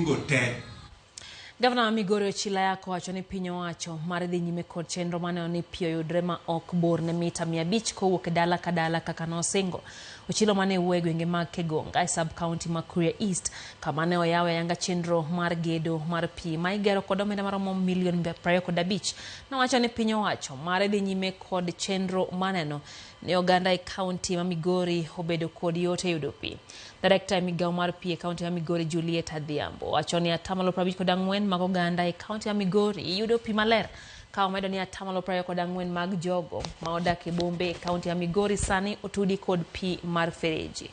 Gingo te. Gavana ma Migori Ochilo Ayacko owacho ni piny owacho mar dhi nyime kod chenro maneno ni pi oyudre ma ok bor ne mita 500 kowuok e dala ka dala kaka nosingo. Ochilo mane wuoyo e gwenge mag Kegonga e sub county ma Kuria East kama ne oyawe ayanga chenro mar gedo mar pi ma igero kod omenda maromo milion 25 nowacho ni piny owacho mare dhi nyime kod chenro maneno ni oganda e kaunti ma Migori obedo kod yot e yudo pi. Director e migawo mar pi e kaunti ma Migori Juliet Adhiambo wacho ni atamalo 54 mag oganda e kaunti ma Migori yudo pi maler ka omedo ni atamalo 24 mag jogo ma odak e bombe e kaunti ma Migori sani otudi kod pi mar fereji.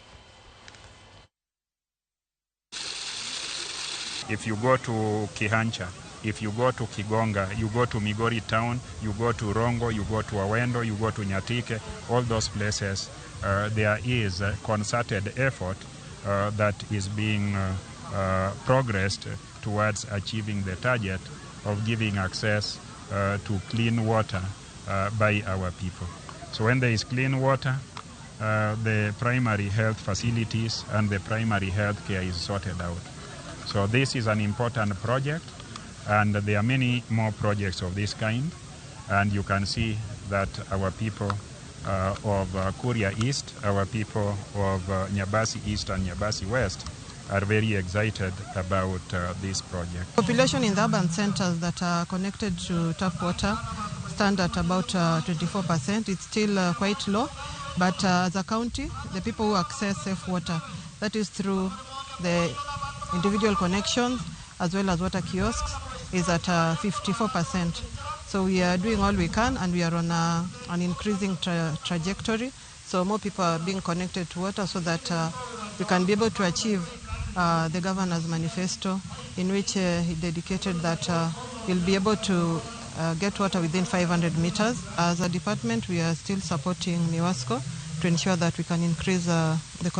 If you go to Kihancha, if you go to Kigonga, you go to Migori town, you go to Rongo, you go to Awendo, you go to Nyatike, all those places, there is a concerted effort that is being progressed towards achieving the target of giving access to clean water by our people. So when there is clean water, the primary health facilities and the primary health care is sorted out. So this is an important project, and there are many more projects of this kind, and you can see that our people of Kuria East, our people of Nyabasi East and Nyabasi West are very excited about this project. Population in the urban centers that are connected to tap water stand at about 24%. It's still quite low, but as a county, the people who access safe water, that is through the individual connections as well as water kiosks, is at 54%. So we are doing all we can, and we are on an increasing trajectory. So more people are being connected to water so that we can be able to achieve the governor's manifesto, in which he dedicated that we'll be able to get water within 500 meters. As a department, we are still supporting MIWASCO to ensure that we can increase the